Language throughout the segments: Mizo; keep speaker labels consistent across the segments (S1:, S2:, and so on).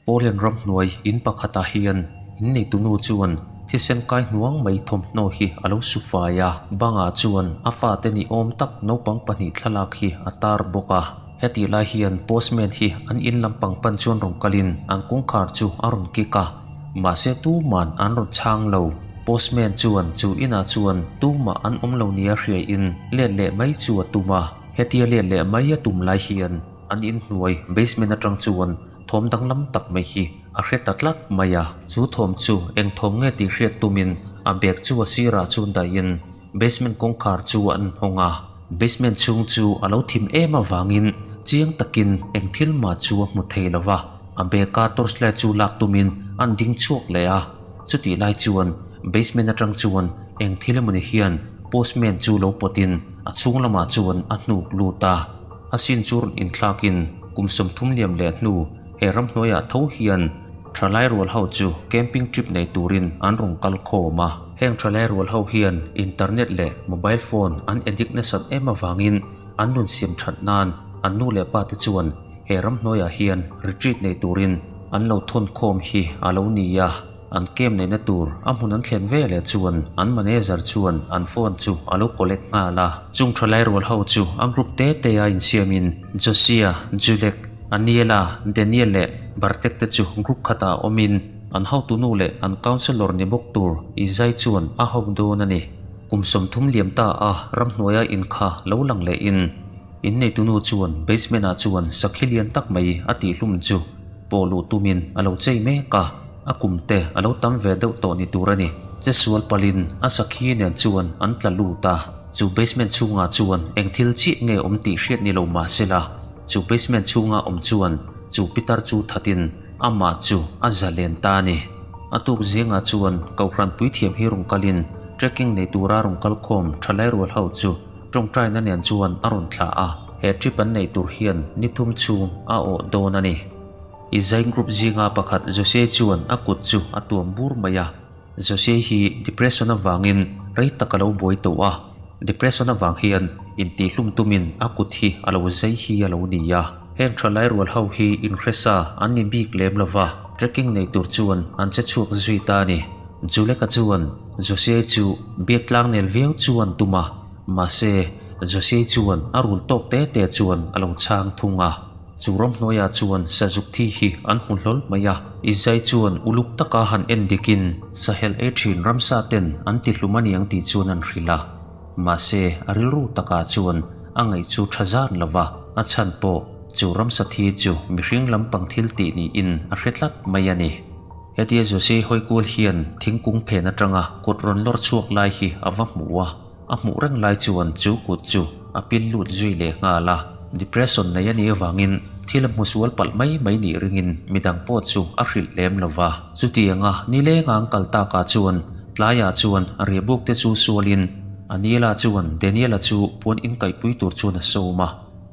S1: Poland ramhnuai in pakhatah hian in neitunu chuan thisen kai hnuang mai thawmhnaw hi a lo su fai a, bangah chuan a fate ni awm tak naupang pahnih thlalak hi a tar bawk a. Hetih lai hian postman hi an in lampang pan chuan rawn kalin an kawngkhar chu a rawn kik a, mahse tuman an rawn chhang lo. Postman chuan chu inah chuan tumah an awm lo nia hriaiin let leh mai chu a tum a, hetia let leh mai a tum lai hian an inhnuai basement atang chuan Thawm danglam tak mai hi a hre ta tlat mai a. Chu thawm chu eng thawm nge tih hriat tumin a bag chu a sirah chuan dahin basement kawngkhar chu an hawng a. Basement chhung chu a lo thim em avangin chiang takin eng thil mah chu a hmu thei lo va. A bag-a torchlight chu lak tumin an ding chhuak leh a. Chutih lai chuan basement atang chuan eng thil emawni hian postman chu lo pawtin a chhung lamah chuan a hnuk lut a. A sin chu rawn inthlakin kum 30 liam leh hnu he ramhnuaiah tho hian thalai rual ho chu camping trip nei turin an rawn kal khawm a. Heng thalai rual ho hian internet leh mobile phone an addict nasat em avangin an nun siam that nan an nu leh pa te chuan he ramhnuaiah hian retreat nei turin an lo thawn khawm hi a lo ni a. An camp neihna tur a hmun an thlen ve leh chuan an manager chuan an phone chu a lo collect nghal a. Chung thalai rual ho chu a group te te a insiamin Josia, Julek, Aniela, Daniel leh Bartek te chu group khatah awmin an hotunu leh an counsellor ni bawk tur Izai chuan a ho dawn a ni. Kum 30 liam ta a ramhnuaia inkha lo lang lehin inneitunu chuan basement ah chuan sakhi lian tak mai a tihhlum chu pawh luh tumin a lo chei mek a, a kum te a lo tam ve deuh tawh ni tur a ni. Chesual palin a sakhi nen chuan an tla lut a, chu basement chhungah chuan eng thil chiah nge awm tih hriat ni lo mah se la, chu basement chhunga awm chuan chu pitar chu thatin amah chu a zalen ta a ni. A tuk zingah chuan Kohhran puithiam hi rawn kalin trekking nei tura rawn kal khawm thalai rual ho chu tawngtaina nen chuan a rawn thlah a, he trip an neih tur hian ni thum chhung a awh dawn a ni. I Zain group zinga pakhat Jose chuan a kut chu a tuam bur mai a. Jose hi depression avangin rei tak a lo buai tawh a, depression avang hian intihhlum tumin a kut hi a lo zai hi a lo ni a. Heng thalai rual ho hi inhresa an ni bik lem lova, trekking nei tur chuan an che chhuak zui ta a ni. Juleka chuan Jose chu biak tlang nel viau chuan tum a, mahse Jose chuan a rul tawk te te chuan a lo chhang thung a. Chu ramhnuaiah chuan sazuk thi hi an hmu hlawl mai a, Izai chuan uluk taka han en dikin sahel ei thin ramsa ten an ti hlum aniang tih chuan an hrilh a. Mahse a rilru takah chuan a ngaih chu tha zan lo va, a chhan pawh chu ramsa thi chu mihring lampang thil tih niin a hre tlat mai a ni. Hetia Jose hawikual hian thingkung phen atanga kut rawn lawr chhuak lai hi a va hmu a, a hmuh reng lai chuan chu kut chu a pil lut zui leh nghal a. Depression nei a nih avangin thil a hmu sual palh mai mai nih ringin midang pawh chu a hrilh lem lo va. Chutianga nilenga an kal takah chuan tlaiah chuan riahbuk te chu sualin Aniela chuan Daniela chu puan inkaihpui tur chuan a sawm a.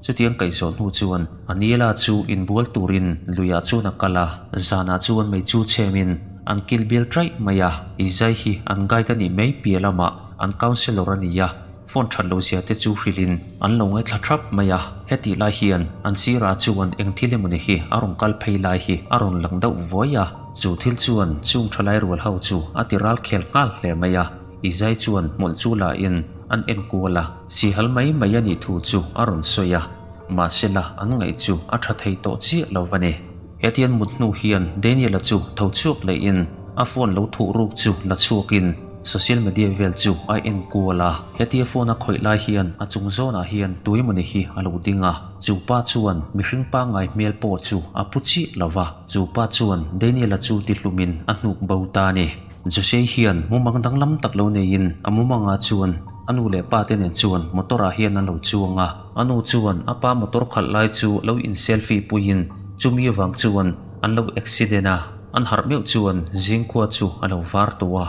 S1: Chutiang kaihzawh hnu chuan Aniela chu inbual turin luiah chuan a kal a, zanah chuan mei chu chhemin an kil bial ṭaih mai a, Izai hi an guide a nih mai piah lamah an counsellor a ni a, phone ṭhat lo zia te chu hrilhin an lo ngaithla ṭhap mai a, hetih lai hian an sirah chuan eng thil emawni hi a rawn kal phei lai hi a rawn lang deuh vuai a, chu thil chuan chung ṭhalai rual ho chu a ti ral khel nghal hle mai a. Izai chuan hmawlh chu la in an en kual a, sihal mai mai a nih thu chu a rawn sawi a, mahsela an ngaih chu a tha thei tawh chiah lo va ni. Hetian mut hnu hian Daniel-a chu tho chhuak leh in a phone lo thuh ruk chu la chhuak in social media vel chu a en kual a. Hetia phone a khawih lai hian a chung zawnah hian tuimawni hi a lo ding a, chu pa chuan mihring pangngai hmel pawh chu a pu chiah lo va, chu pa chuan Daniel-a chu tihlum in a hnuk bo ta a ni. Jose hian mumang danglam tak lo neiin a mumangah chuan a nu leh pa te nen chuan motor ah hian an lo chuang a. A nu chuan a pa motor khalh lai chu lo in selfie puiin chumi avang chuan an lo accident a, an harh meuh chuan zingkhua chu a lo var tawh a.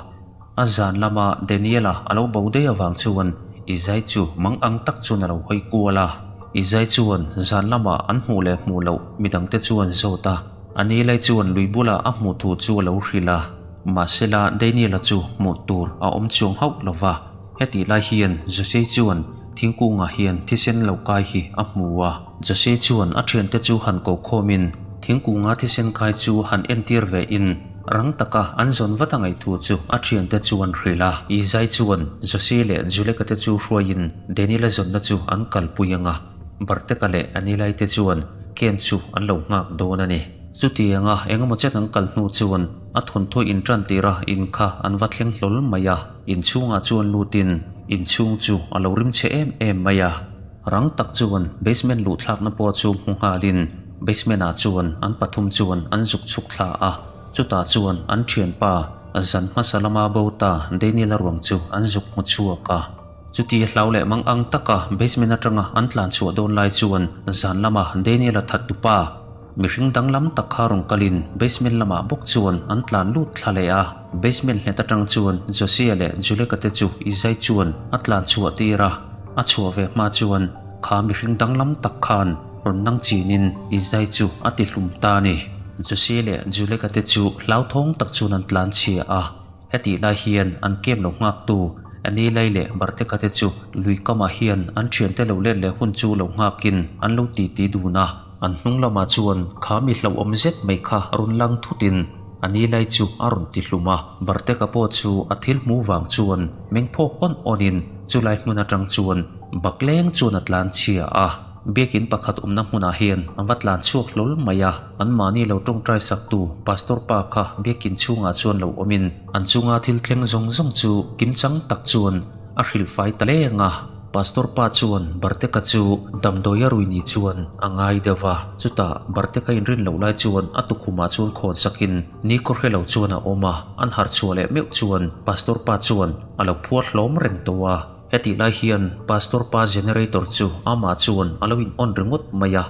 S1: A zan lama Daniela a lo bo daih avang chuan Izai chu mang ang tak chuan a lo hawi kual a. Izai chuan zan lamah an hmuh leh hmuh loh midangte chuan zawt a. A ni lai chuan lui bulah a hmuh thu chu a lo hrilh a, mahsela Daniel-a chu hmuh tur a awm chuang hauh lo va. Hetih lai hian Jose chuan thingkungah hian thisen lo kai hi a hmu a. Jose chuan a thiante chu han ko khawmin. thingkunga thisen kai chu han entir ve in rang taka an zawn vat a ngaihthu chu a thiante chuan hrilh a. Izai chuan Jose leh Juleka te chu hruaiin Daniel-a zawnna chu an kalpui ang a, Barteka leh Anilai te chuan camp chu an lo nghak dawn a ni. Chutianga engemaw chen an kal hnu chuan a thawnthaw intan tira in kha an va thleng hlawl mai a, inchhungah chuan lutin inchhung chu a lo rim chhe em em mai a. Rang tak chuan basement luhthlakna pawh chu hmu nghalin basement ah chuan an pathum chuan an zuk chhuk thla a, chutah chuan an thianpa zan hmasa lama bo ta Daniel-a ruang chu an zuk hmu chhuak a. Chuti hlau leh mang ang taka basement atanga an tlan chhuah dawn lai chuan zan lama Daniel-a that tupa Mihring danglam tak kha rawn kalin basement lamah bawk chuan an tlan lut thla leh a. Basement nghet atang chuan Josia leh Juleka te chu Izai chuan a tlan chhuah tir a. A chhuah ve hma chuan kha mihring danglam tak khan rawn nang chinin Izai chu a ti hlum ta a ni. Josia leh Juleka te chu hlauthawng tak chuan an tlan chhia a. Hetih lai hian an kem lo nghaktu Anilai leh Barteka te chu lui kamah hian an thiante lo let leh hun chu lo nghakin an lo titi dun a. An hnung lamah chuan kha mi hlauhawm zet mai kha rawn lang thutin Anilai chu a rawn ti hlum a. Barteka pawh chu a thil hmuh vang chuan meng phawk awn awnin chulai hmun atang chuan bakleng chuan a tlan chhia a. Biakin pakhat awmna hmunah hian an va tlan chhuak hlawl mai a, anmahni lo tawngtai saktu Pastor pa kha biakin chhungah chuan lo awmin an chunga thil thleng zawng zawng chu kimchang tak chuan a hrilhfai ta leng a. Pastor pa chuan Barteka chu damdawi a rui ni chuan a ngai deuh va, chutah Barteka inrin loh lai chuan a tukhumah chuan khawn sakin ni khaw hre lo chuan a awm a, an harh chhuah leh meuh chuan Pastor pa chuan a lo phuar hlawm reng tawh a. Hetih lai hian Pastor pa generator chu amah chuan a lo in on ringawt mai a,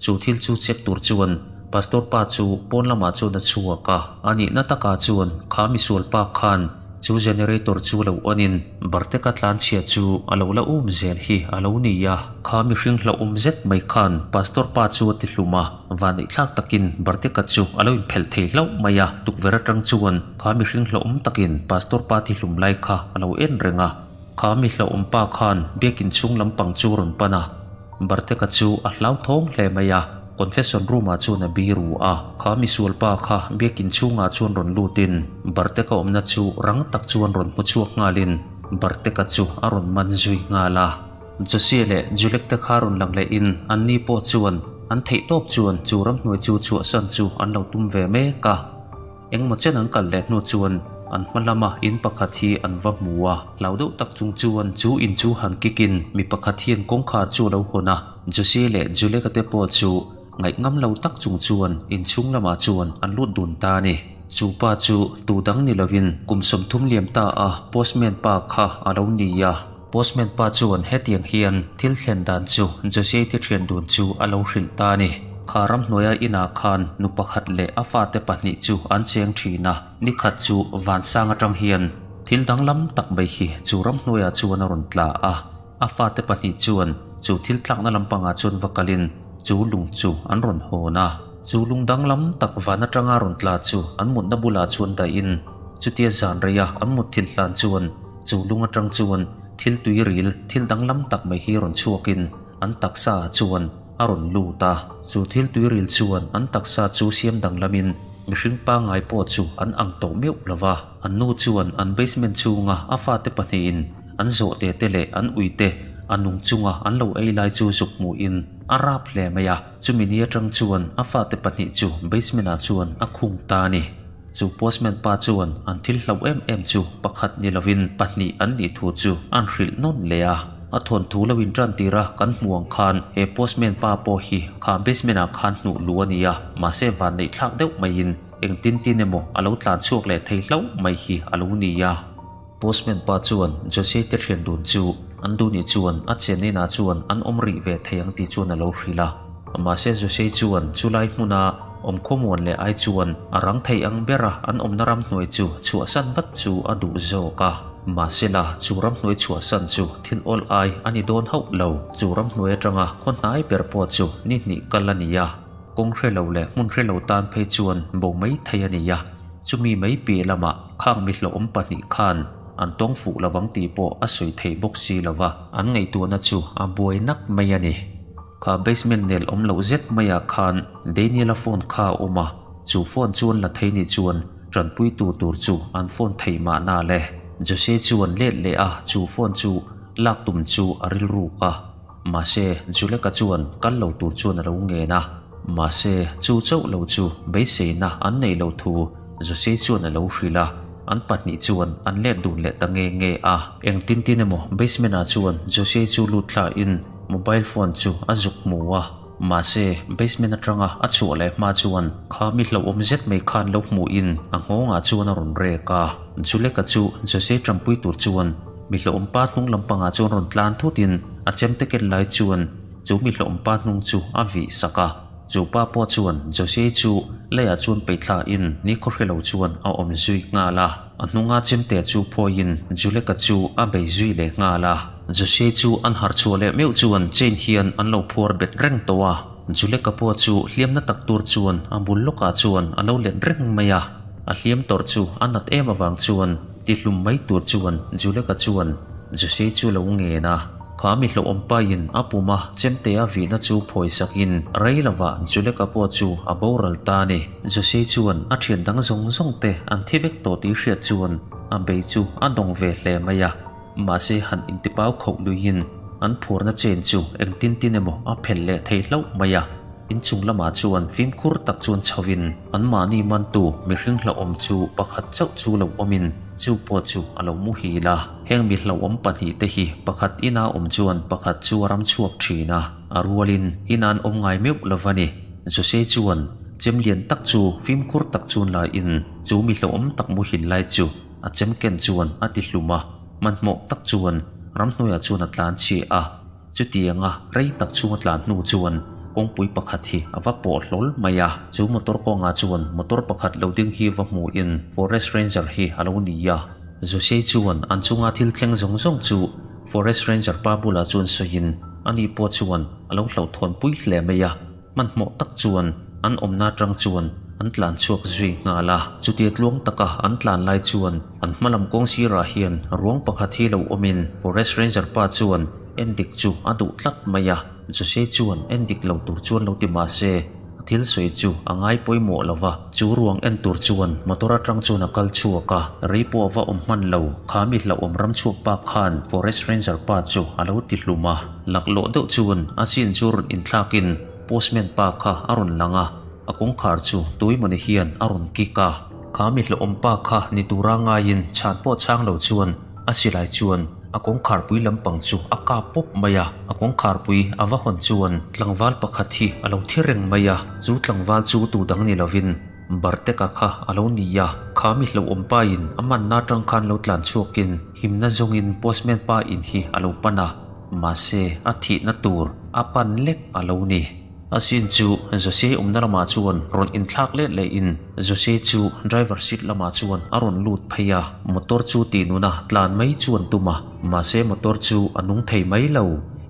S1: chu thil chu check tur chuan Pastor pa chu pawn lamah chuan a chhuak a, a nihna takah chuan kha misual pa khan chu generator chu lo on in Barteka tlanchhia chu a lo la um zel hi a lo ni a, kha mihring hlauhawm zet mai khan Pastor pa chu a ti hlum a, vanneihthlak takin Barteka chu a lo inphelh thei hlauh mai a, tukverh atang chuan kha mihring hlauhawm takin Pastor pa ti hlum lai kha a lo en reng a. Kha mi hlauhawm pa khan biakin chhung lampang chu rawn pan a, Barteka chu a hlauthawng hle mai a, confession room ah chuan a biru a. Kha misual pa kha biakin chhungah chuan rawn lutin Barteka awmna chu rang tak chuan rawn hmu chhuak nghalin Barteka chu a rawn man zui nghal a. Josie leh Julek te kha rawn lang lehin anni pawh chuan an theih tawp chuan chu ramhnuai chu chhuahsan chu an lo tum ve mek a. Engmaw chen an kal leh hnu chuan an hma lama in pakhat hi an va hmu a, hlau deuh tak chung chuan chu in chu han kick in mi pakhat hian kawngkhar chu a lo hawn a, Jose leh Juleka te pawh chu ngaih ngam lo tak chung chuan inchhung lamah chuan an lut dun ta a ni. Chu pa chu tu dang ni lovin kum 30 liam ta a postman pa kha a lo ni a. Postman pa chuan hetiang hian thil thlen dan chu Jose te thian dun chu a lo hrilh ta a ni. Kha ramhnuaia inah khan nu pakhat leh a fate pahnih chu an cheng thin a, nikhat chu vansang atang hian thil danglam tak mai hi chu ramhnuaiah chuan a rawn tla a. A fate pahnih chuan chu thil tlakna lampangah chuan va kalin chu lung chu an rawn hawn a. Chu lung danglam tak van atanga rawn tla chu an mutna bulah chuan dahin chutia zan reia an mut thil hlan chuan Chu lung atang chuan thil tui ril thil danglam tak mai hi rawn chhuakin an taksa ah chuan a rawn lut a. Chu thil tui ril chuan an taksa chu siam danglamin mihring pangngai pawh chu an ang tawh meuh lo va. An nu chuan an basement chhunga a fate pahnihin an zawhte te leh an uite a nung chunga an lo ei lai chu zuk hmuhin a rap hle mai a. Chumi ni atang chuan a fate pahnih chu basement ah chuan a khung ta a ni. Chu postman pa chuan an thil hlauh em em chu pakhat ni lovin pahnih an nih thu chu an hrilh nawn leh a. A thawnthu lo in tan tir a kan hmu ang khan he postman pa pawh hi kha basement ah khan hnuh luh a ni a, mahse van neih thlak deuh maiin engtin tin emaw a lo tlan chhuak leh thei hlauh mai hi a lo ni a. Postman pa chuan Jose te thian dun chu an duh nih chuan a chen inah chuan an awm rih ve thei ang tih chuan a lo hrilh a. Mahse Jose chuan chulai hmuna awm khawmuan leh ai chuan a rang thei ang bera an awmna ramhnuai chu chhuahsan vat chu a duh zawk a. Mahsela chu ramhnuai chhuahsan chu thil awl ai a ni dawn hauh lo. Chu ramhnuai atanga khaw hnai ber pawh chu ni hnih kal a ni a. Kawng hre lo leh hmun hre lo tan phei chuan bo mai thei a ni a. Chumi mai piah lamah khang mi hlawhawm pahnih khan an tawng fuh lovang tih pawh a sawi thei bawk si lova, an ngaihtuahna chu a buai nak mai a ni. Kha basement nel awm loh zet maiah khan Daniel-a phone kha a awm a, chu phone chu an la thei nih chuan tanpuitu tur chu an phone thei mahna le. Jose chuan let leh a, chu phone chu lak tum chu a rilruk a. Mahse, Juleka chuan kal lo tur chuan a lo ngen a. Mahse, chu chauh lo chu beiseina an neih loh thu Jose chuan a lo hrilh a, an pahnih chuan an let dun leh ta nge nge a. Engtin tin emaw basement ah chuan Jose chu lut thla in mobile phone chu a zuk hmu a. Mahse, basement atanga a chhuah leh hma chuan kha mi hlauhawm zet mai khan lo hmuh in a nghawng ah chuan a rawn rek a. Juleka chu Jose tanpui tur chuan mi hlauhawm pa hnung lampangah chuan rawn tlan thut in a chemte ken lai chuan chu mi hlauhawm pa hnung chu a vih sak a. Chu pa pawh chuan Jose chu leiah chuan peihthla in nikhaw hre lo chuan a awm zui nghal a. A hnunga chemte chu phawiin Juleka chu a bei zui leh nghal a. Jose chu an harh chhuah leh meuh chuan chain hian an lo phuar bet reng tawh a. Juleka pawh chu hliamna tak tur chuan a bul lawkah chuan a lo let reng mai a. A hliam tawrh chu a nat em avang chuan tihlum mai tur chuan Juleka chuan Jose chu lo ngen a. Kha mi hlauhawm pain a pum a chemte a vihna chu phawi sakin rei lovah Juleka pawh chu a boral ta a ni. Jose chuan a thian dang zawng zawng te an thi vek tawh tih hriat chuan a bei chu a dawng ve hle mai a. Mahse han intipau khoh luiin an phurna chen chu engtin tin emaw a phelh leh thei hlauh mai a. Inchung lamah chuan fimkhur tak chuan chhoin anmahni mantu mihring hlauhawm chu pakhat chauh chu lo awmin chu pawh chu a lo muhil a. Heng mi hlauhawm pahnihte hi pakhat ina awm chuan pakhat chu a ram chhuak thin a, a rualin ina an awm ngai meuh lo va ni. Jose chuan chem lian tak chu fimkhur tak chuan laiin chu mi hlauhawm tak muhil lai chu a chem ken chuan a ti hlum a, hmanhmawh tak chuan ramhnuaiah chuan a tlan chhiah a. Chutianga rei tak chhunga tlan hnu chuan kawngpui pakhat hi a va pawh hlawl mai a, chu motor kawngah chuan motor pakhat lo ding hi va hmuhin Forest Ranger hi a lo ni a. Jose chuan an chunga thil thleng zawng zawng chu Forest Ranger pa bulah chuan sawiin ani pawh chuan a lo hlauhthawnpui hle mai a. Hmanhmawh tak chuan an awmna atang chuan an tlan chhuak zui nghal a. Chutia tluang taka an tlan lai chuan an hma lam kawng sirah hian ruang pakhat hi lo awmin Forest Ranger pa chuan endik chu a duh tlat mai a. Jose chuan endik lo tur chuan lo ti mah se a thil sawi chu a ngai pawimawh lo va. Chu ruang en tur chuan motor atang chuan a kal chhuak a, rei pawh a va awm hman lo. Kha mi hlauhawm ram chhuak pa khan Forest Ranger pa chu a lo ti hlum a. Laklawh deuh chuan a chin chu rawn inthlakin postman pa kha a rawn lang a, a kawngkhar chu tuimawni hian a rawn kik a. Kha mi hlauhawm pa kha ni tura ngaiin chhan pawh chhang lo chuan a silai chuan a kawngkharpui lampang chu a kap pawp mai a. A kawngkharpui a va hawn chuan tlangval pakhat hi a lo thi reng mai a, chu tlangval chu tu dang ni lovin Barteka kha a lo ni a, kha mi hlauhawm pain a manna atang khan lo tlan chhuakin himna zawngin postman pa in hi a lo pan a. Mahse, a thihna tur a pan lek a lo ni. A sin chu Jose awmna lamah chuan rawn inthlak let lehin Jose chu driver seat lamah chuan a rawn lut phei a, motor chu tihnuna tlan mai chuan tum a, mahse motor chu a nung thei mai lo.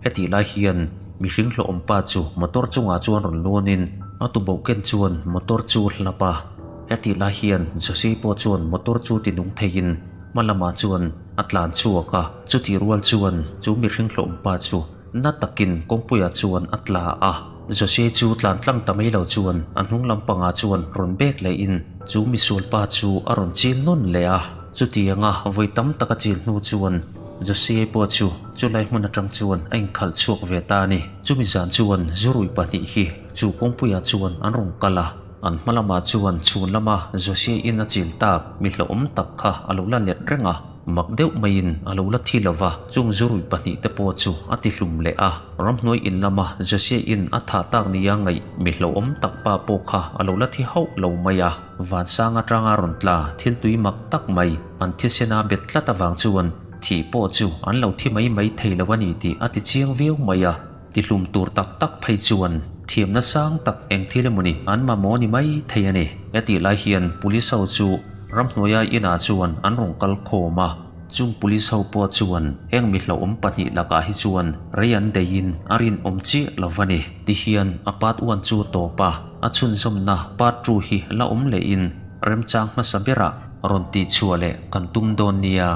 S1: Hetih lai hian mihring hlawhawm pa chu motor chungah chuan rawn luanin a tuboh ken chuan motor chu hlap a. Hetih lai hian Jose pawh chuan motor chu tinung theiin hma lamah chuan a tlan chhuak a, chutih rual chuan chu mihring hlawhawm pa chu na takin kawngpuiah chuan a tla a. Jose chu tlan tlang ta mai lo chuan a hnung lampangah chuan rawn bek lehin chu misual pa chu a rawn chil nawn leh a. Chutianga vawi tam tak a chil hnu chuan Jose pawh chu chulai hmun atang chuan a inkhalh chhuak ve ta a ni. Chumi zan chuan zurui pahnih hi chu kawngpuiah chuan an rawn kal a. An hma lamah chuan chhun lama Jose in a chil tak mi hlauhawm tak kha a lo la let reng a, mak deuh maiin a lo la thi lo va, chung zurui pahnih te pawh chu a ti hlum leh a. Ramhnuai in lama Jose in a thah tak nia ngaih mi hlauhawm tak pa pawh kha a lo la thi hauh lo mai a. Vansang atanga rawn tla thil tui mak tak mai an thisena bet tlat avang chuan thih pawh chu an lo thi mai mai thei lo a ni tih a ti chiang viau mai a. Tihlum tur tak tak phei chuan thiamna sang tak eng thil emawni an mamawh ni mai thei a ni. Hetih lai hian police ho chu ramhnuaia inah chuan an rawn kal khawm a, chung police ho pawh chuan heng mi hlauhawm pahnih lakah hi chuan rei an deihin a rinawm chiah lo va ni. Tihian a part one chu a tawp a, a chhunzawmna part two hi la awm lehin remchang hmasa berah rawn tihchhuah leh kan tum dawn nia.